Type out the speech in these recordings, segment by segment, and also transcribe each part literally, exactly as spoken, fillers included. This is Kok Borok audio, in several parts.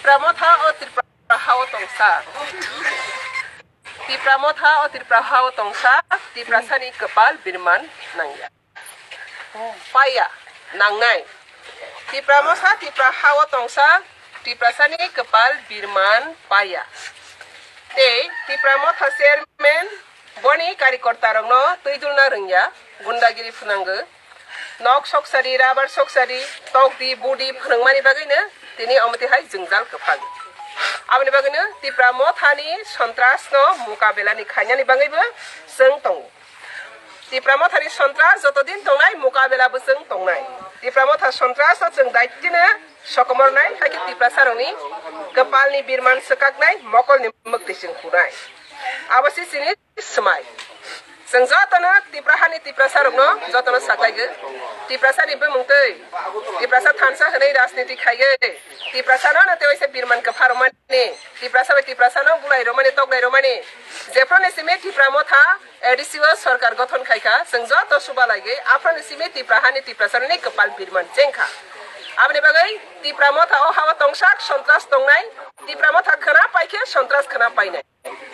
Tipra motha o Tripura ha o tongsa. Tipra motha o Tripura ha o tongsa, Tiprasani kwpal birman nangya. Paya, nangnai. Tipra motha Tripura ha o tongsa, Tiprasani kwpal birman paya. Tei Tipra motha chairman boni karikortarokno twi dulna rwngya, gundagiri phwnangwi. Nok soksari, rabar soksari, tokdi, budi phwnwngmani bagwino tini omo twi hai jwngjal kwphang. Aboni bagwino Tipra mothani sontrasno mukabelani khainani bagwibo chwng tongo. Tipra mothani sontras joto din tongnai, mukabela bo chwng tongnai. Tipra motha sontrasno chwng daitino sokomornai, hai khe Tiprasarokni kwpalni birman swkaknai, mokolni mwktwi chwng hunai. Abo se chini swmai. Chwng jotono Tipra hani Tiprasarokno jotono saklaigo. Tiprasani bumung twi Tiprasa thansa hwnwi rajniti khaigo. Tiprasano no tei waisa birman kwpha rwmani, Tiprasa bai Tiprasano bulai rwmani, toklai rwmani. Jephru ni simi Tipra motha A D C o sorkar gothon khai kha, chwng joto suba laigwi, aphro ni simi Tipra hani Tiprasarokni kwpal birman cheng kha. Aboni bagwi Tipra motha o ha-o tongsak sontras tongnai, Tipra motha khwna pai khe sontras khwna painai.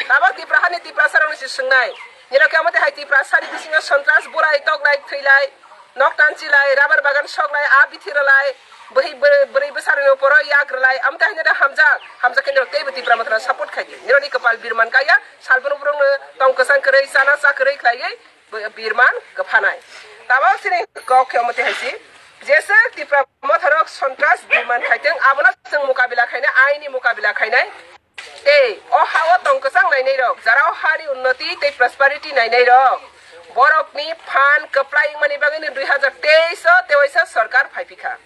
Tabok Tipra hani Tiprasarokno se swngnai, nirok khe omo twi hai Tiprasani bisingo sontras bulai, toklai, thwilai, nok tanchilai, rabar bagan soklai, a bithi rwlai, bwrwi bwrwi bwsarokni uporo yak rwlai, omo twi hai nirok hamjak, hamjak khe nirok teibo Tipra mothano support khai di. Nirokni kwpal birman kaya, salboni borokno tong kwchang kwrwi, chana cha kwrwi khlaiwi, bo-, birman kwphanai. Tabok chini kok khe omo twi hai se, jesa Tipra motharok sontras birman khaiteng, abono chwng mukabila khainai, aini mukabila khainai. Tei o ha-o tong kwchang nainairok, jara o hani unnoti tei prosperity nainairok, borokni phan kwplai wngmani bagwino dui hazar teis o tei waisa sorkar phaiphikha.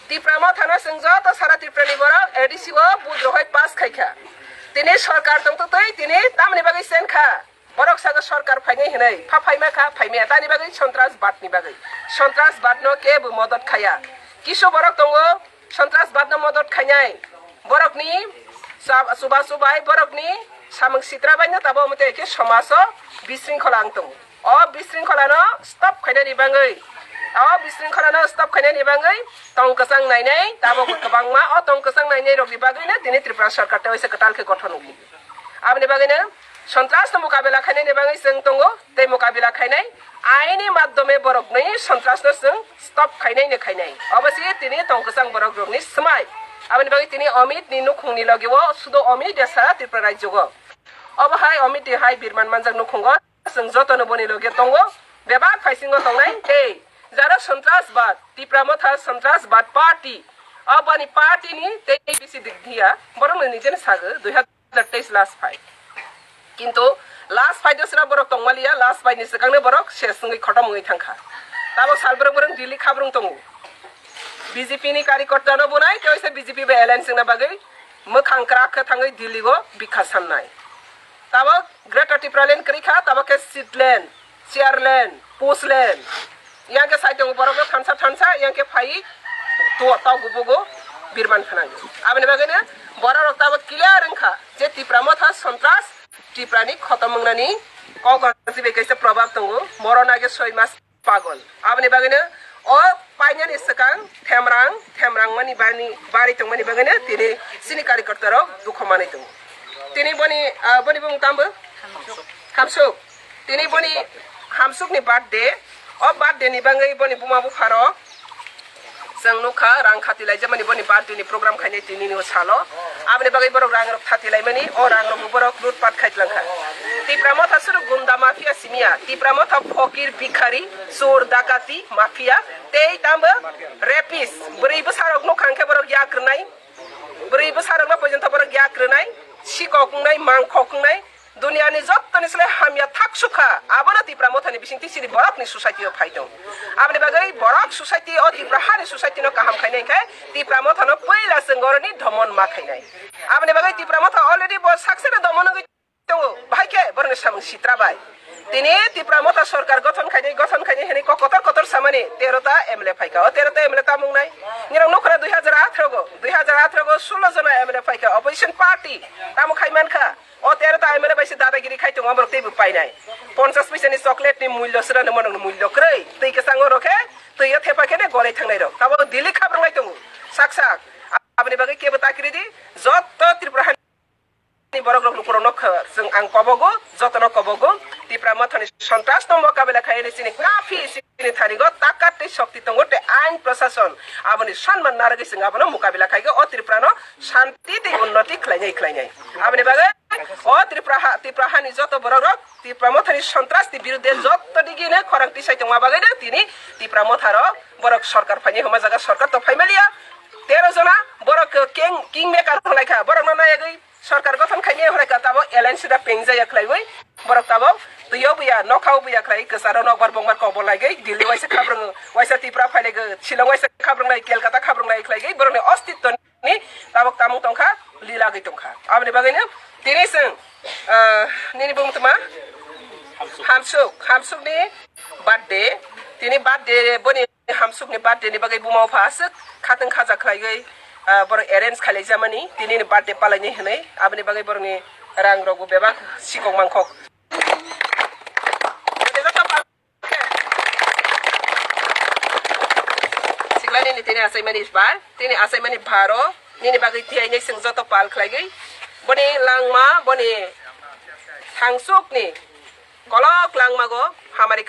Tipra mothano chwng joto sara Tripurani borok A D C o vote rohoi pass khaikha. Tini sorkar tongtwtwi tini tamoni bagwi chenkha. Borok sago sorkar phainai hinwi, pha phaima kha, phaimaya. Tani bagwi sontras badni bagwi. Sontras badno kebo modot khaya. Kisu borok tongo, sontras badno modot khainai. Borokni sa-, chubachu bai, borokni samung sitra baino tabok omo twi khe somajo bisringkhola wng tongo. O bisringkholano stop khainani bagwi, o bisringkholano stop khainani bagwi tong kwchang nainai tabok kwbangma. O tong kwchang nainairokni bagwino tini Tripura sorkar tei waisa kwtal khe gothon wngkha. Aboni bagwino sontrasno mukabela khainani bagwi chwng tongo tei mukabela khainai aini madhyome borokni sontrasno chwng stop khainai no khainai. Obo se tini tong kwchang borok rokni swmai. Aboni bagwi tini Amit ni nukhung ni logi o sudo Amit ya sara Tripura rajyo o. Obo hai Amit ni hai birman manjak nukhungo chwng jotono boni logi tongo. Bebak phaisingo tongnai tei jara sontras bad, Tipra motha sontras bad party, o bani party ni tei bisi dik diya borok ni nijeni sago dui hazar teis last fight. Kintu last fight o sra borok tongmaliya, last fight ni swkang no borok ses wngwi khotom wngwi thangkha. Tabo sal borok borok Delhi khabrung tongo. B J P ni karikorta no bunai, tei waisa B J P bai alliance wngna bagwi mwkhang kwrak khe thangwi Delhi o bikha sannai. Tabo Greater Tipraland kwrwi kha, tabo khe seat land, chair land, post land. Yang khe saitongo borok no thansa thansa, yang khe phai to, to gubugo birman phanang. Aboni bagwi no borok rok tabo clear wngkha je Tipra motha sontras, Tipra ni khotom wngnani kok rok jibai kaisa probab tongo, morona khe soi mas pagol. Aboni bagwi no o painani swkang themrang, themrang mani bani bari tongmani bagwi no tini chini karikorta rok dukho manwi tongo. Tini boni, ah, boni bumung tambo? Hamsuk. Tini boni Hamsuk ni birthday. O birthday ni bagwi boni buma bupha rok chwng nukha rang khati laijamani boni birthday ni program khainai tini ni o salo. Aboni bagwi borok rang rok khati laimani, o rang rok borok lutpat khai tlangkha. Tipra motha suru gunda mafia simiya, Tipra motha phokir bikhari, sur dakati mafia, tei tambo rapist, bwrwi bwsa rok nukha hwnkhe borok yak rwnai. Bwrwi bwsarokno pojonto borok yak rwnai, sikok wngnai, mangkhok wngnai, duniani jottoni slai hamya thak sukha, abono Tipra mothani bisingtwi chini borokni society o phai tong. Aboni bagwi borok society o Tipra hani society no kaham khainai khe Tipra mothano puila chwng oroni domon ma khainai. Aboni bagwi Tipra motha already bo sakseno domon wngwi tongo, bahai khe borokni samung sitra bai. Tini Tipra motha sorkar gothon khainai, gothon khainai hinwi kok kotor kotor samani tero ta M L A phaikha. O tero ta M L A tamo wngnai? Nirok nukhra dui hazar atharo go, dui hazar atharo go sulo jona M L A phaikha. Opposition party tamo khai mankha? O tero ta M L A bai se dadagiri khai tongo, borok teibo painai. Ponchas paisa ni chocolate ni mullo srano monok ni mullo kwrwi. Twi kwchango rokhe, twi o thepa khene golai thangnai rok. Tabo Delhi khabrwngnai tongo. Sak sak. Aboni bagwi kebo ta kiri di, joto Tripura hani borok rok lukurok no kha-, chwng ang kobogo, jotono kobogo, Tipra Mothani sontras no mokabela khaini chini kafi chini thani go takat tei shokti tongo tei ain prosason aboni sanman narwgwi chwng abono mokabela khaigo o Tripura no shanti tei unnoti khlainai khlainai. Aboni bagwi o Tripura ha, Tripura hani joto borok rok Tipra Mothani sontras ni birudde joto digini khorang tisai tongma bagwi no tini Tipra Motha rok borok sorkar phaini homa jaga sorkar to phaimaliya tero jona borok king, king maker hwnlaikha borok no nayagwi Sorkar gothon khaimya hwnwi ka tabok alliance da pengjaya khlaiwi borok tabok twiyo buya nokhao buya khlai kwcharo nokbar bongbar kobor laigwi Delhi waisa khabrung waisa Tipra phailaigwi Shillong waisa khabrung lai Kolkata khabrung lai khlaigwi borokni ostitwni tabok tamung tongkha lilagwi tongkha aboni bagwino tini chwng ah, nini bumung tma Hamsuk Hamsukni birthday tini birthday boni Hamsukni birthday ni bagwi buma bupha aswk khatwng khaja khlaiwi, ah, borok arrange khlaijamani, tini ni birthday palaini hwnwi, aboni bagwi borokni rang rokbo bebak sikok mangkok. Siklani ni tini achaimani bar, tini achaimani baro, nini bagwi tiyai ni chwng joto pal khlaigwi, boni langma, boni Hamsukni kolok langmago hamari.